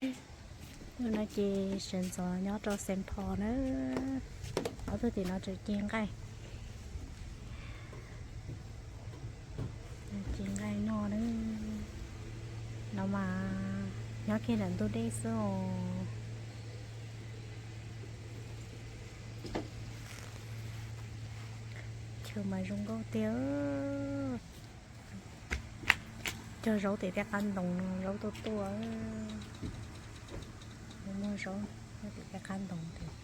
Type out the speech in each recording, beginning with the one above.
Hnub no ces sawv ntxov nyob rau Saint Paul na, ob tug tim no tseem ci nqaij, ci nqaij noj na. No mas nyob kiag ntawm ntug dej xwb os. Chaw mas zoo nkauj tiag. Cog zaub tim tej qab ntoos no, zaub tuaj tuaj. Muaj zaub nyob tim tej qab ntoos tiag.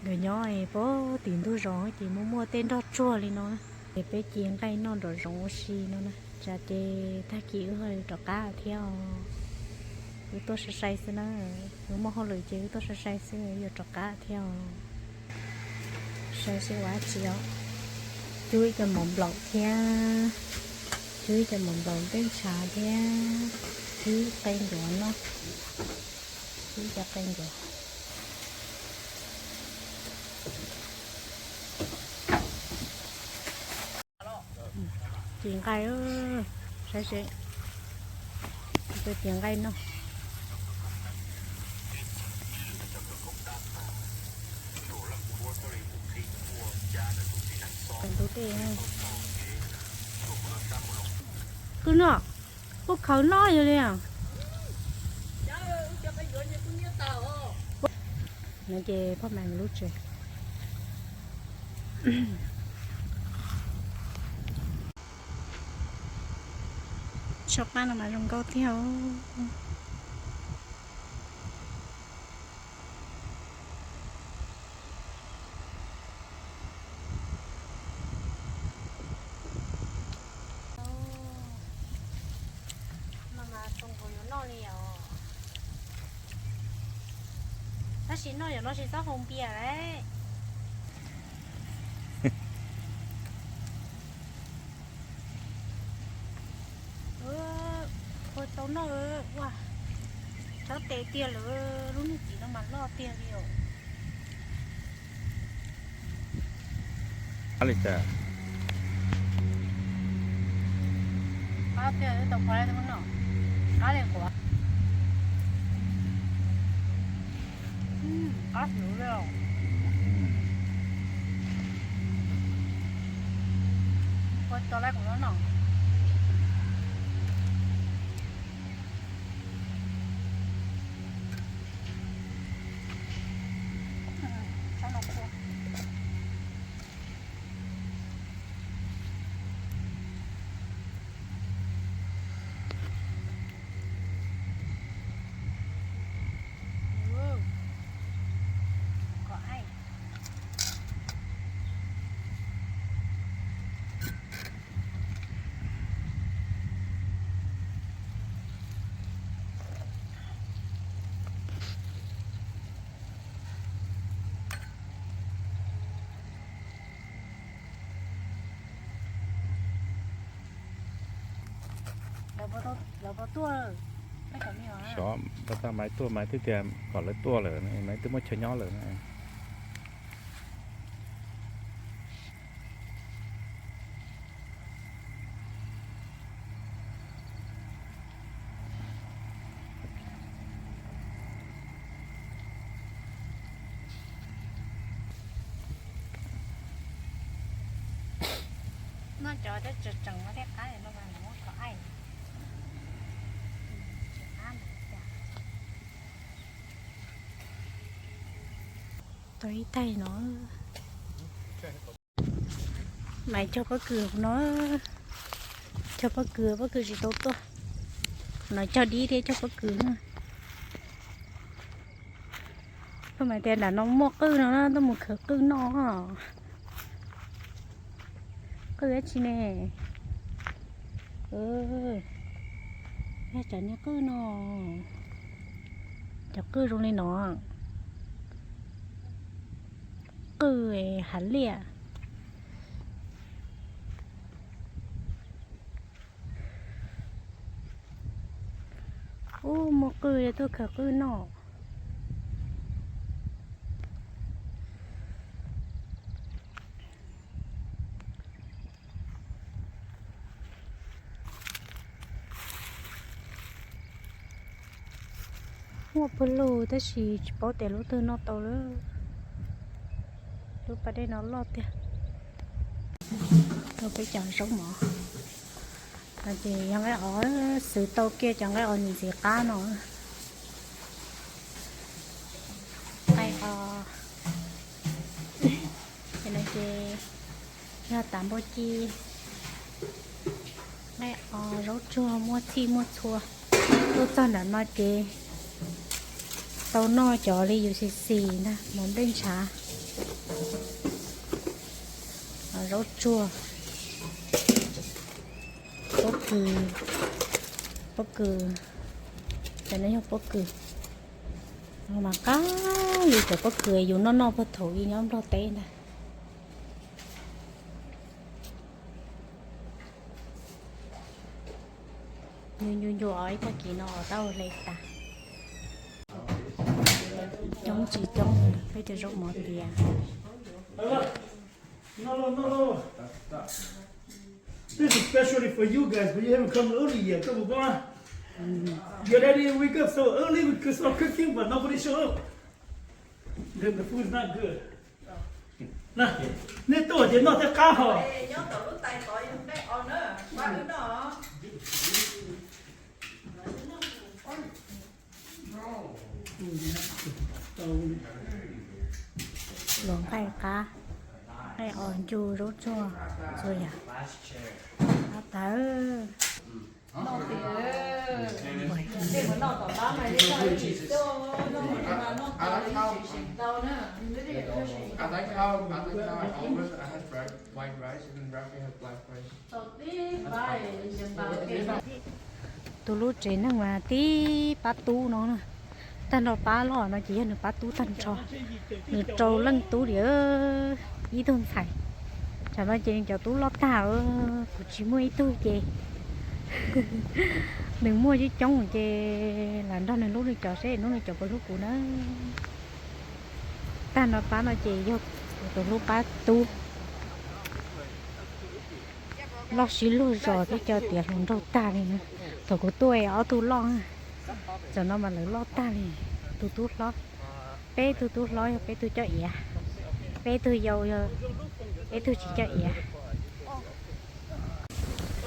Nkawd nyob puag tim ntug zos ces muaj muaj tej nroj tsuag li no na. Ces peb ci nqaij noj nram zoov ua si no na, tsam ces tag kis wb ho rov qab thiab os. Wb tuaj sai sai xwb na, wb muaj hauj lwm ces wb tuaj sai sai xwb, yuav rov qab thiab os. Saib seb ua dab tsi os. Cub ib co mov nplaum thiab, cub ib co mov nplaum tej ntshav thiab, cub qe ncuav no, cub ib co qe ncuav. Ci nqaij, saib seb, tuaj ci nqaij noj. Ntug dej, qwj noj, qwj khawv noj yog li. No ces poj mas lub tsev. Tsho qab no mas zoo nkauj tiag. No mas zoo nkaus yuav noj li os. Tab sis noj yam no tsis txhob haus npias lauj. Ua tau noj, ua, chob tes tiag lawm, lub niag txiv no mas loj tiag li os. Qab li cas? Qab tiag, tau qhov no qab li quav. Qab heev li os. Ua tau lawm kuv noj no. Xyov, tau tag Maiv tuaj, Maiv twb tias kom lawv tuaj lawm, Maiv twb muaj chaw nyob lawm na. Noj cov tej tseem tseem no thiaj qab, no mas muab kom aim. Tau ib taig no. Maiv cog pob kws no, cog pob kws, pob kws tsis tau tuaj. No cog dib thiab cog pob kws na. Koj mas tias nram no muaj qwj no na, tuaj mus khawv qwj noj. Qwj dab tsi ne? Yog cov niag qwj no, cov qwj zoo li no, qwj hav liaj. Ub, muaj qwj tuaj khawv qwj noj. Noj pawg lug tab sis tsis paub tias lub twg noj tau lawm. Lub pas dej no loj tiag. Rau peb cov zaub mov no ces yog nqaij os, xwv tau kiag cov nqaij os ntxim qab no. Nqaij os, ces no ces yog tav npua ci, nqaij os, zaub tsuag, muaj txhij muaj txhua. Tuaj txog nram no ces tau noj cov li U C C ntag, mov nplej ntshav, zaub tsuag, pob kws, pob kws, cov no yog pob kws, mas qab li cov pob kws yus noj noj puag thaum yus nyob Nplog teb ntag. Ncu ncu ncu os, ib tag kis no os tab ua hle tas. Coob tsis coob, peb cov zaub mov tias. This is specially for you guys, but you haven't come early yet. Come on. Your daddy wake up so early because of cooking, but nobody show up. Then the food is not good. Nej tuaj ces noj thiaj qab hos. Luag nqaij qab, nqaij os, ncu, zaub tsuag, txhua yam. Qab tawv. Tus lub tsev neeg mas tib pab tub no na. Tag nrho pab loj no ces yog nws pab tub tag nrho. Nws rau leej tub li ib tug ntxhais. Tsam no ces nws cov tub loj tag, kuv tsis muaj ib tug ces nws muaj coob coob ces lam nrog nws hlub nws cov seb hnub nws cov puas hlub kuv na. Tag nrho pab no ces yog kuv tus hlub pab tub. Loj sib luag zos thiab cov tiav hluas nraug tag li na. Thaum kuv tuaj es ob tug loj, tam no mas lawv loj tag li. Tus tub hlob, peb tug tub hlob yog peb tug coj iav, peb tug yau yog peb tug tsis coj iav.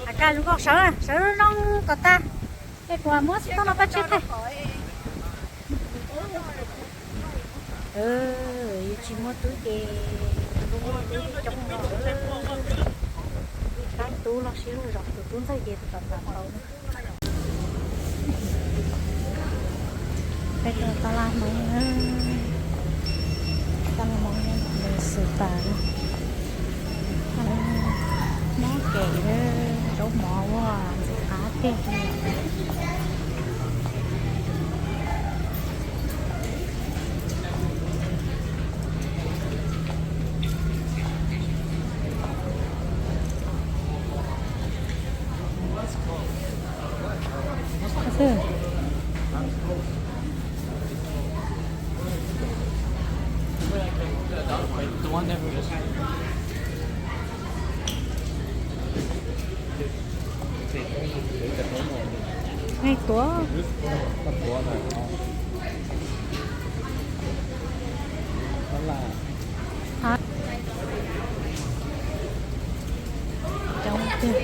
Has kaj zoo nkauj, sawv sawv zoo zoo kom tag, es kuv muab xov tooj no pab tsheb thaij. Yus tsis muaj tub ces tub coob no. Pab tub loj sib luag zos, tus tub ntxawg ces tus tom tom tau. Peb tab laj Hmoob, tab laj Hmoob xwm tas, mob kev, zaub mov ua ntxim qab tiag. Nqaij tuav. Hab. Coob tiag.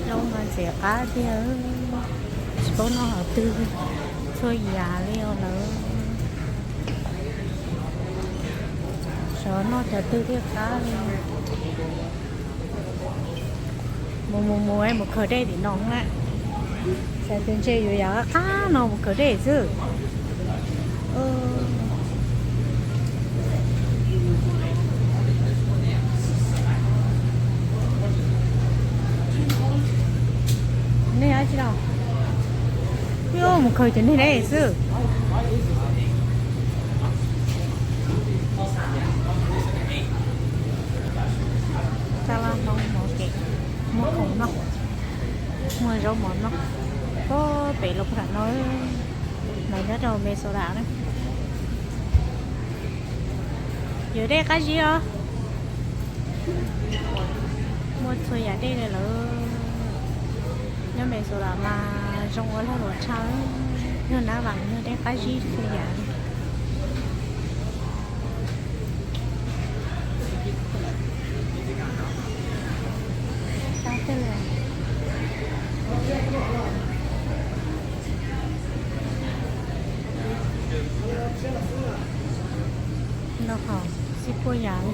Zaub mas ntxim qab tiag, tsis paub noj qhov twg, txhua yam li os lawm. Xyov noj cov twg thiaj qab li. Mus mus mus, mus khaws dej tim no na. Xav tias ntshe yuav yog qab no mus khaws dej xwb. Nej tsis los, mus khaws cov niag dej xwb. Tab laj Hmoob mov kev, muaj khoom noj, muaj zaub mov noj. Puag pem los puag no, no nyob rau Minnesota na. Yus dej qab zib os. Muaj txhua yam dej li lawm. Nyob Minnesota mas zoo ua lag luam tshaj, yog nab vam yog dej qab zib txhua yam. No ho xib puaj yam li.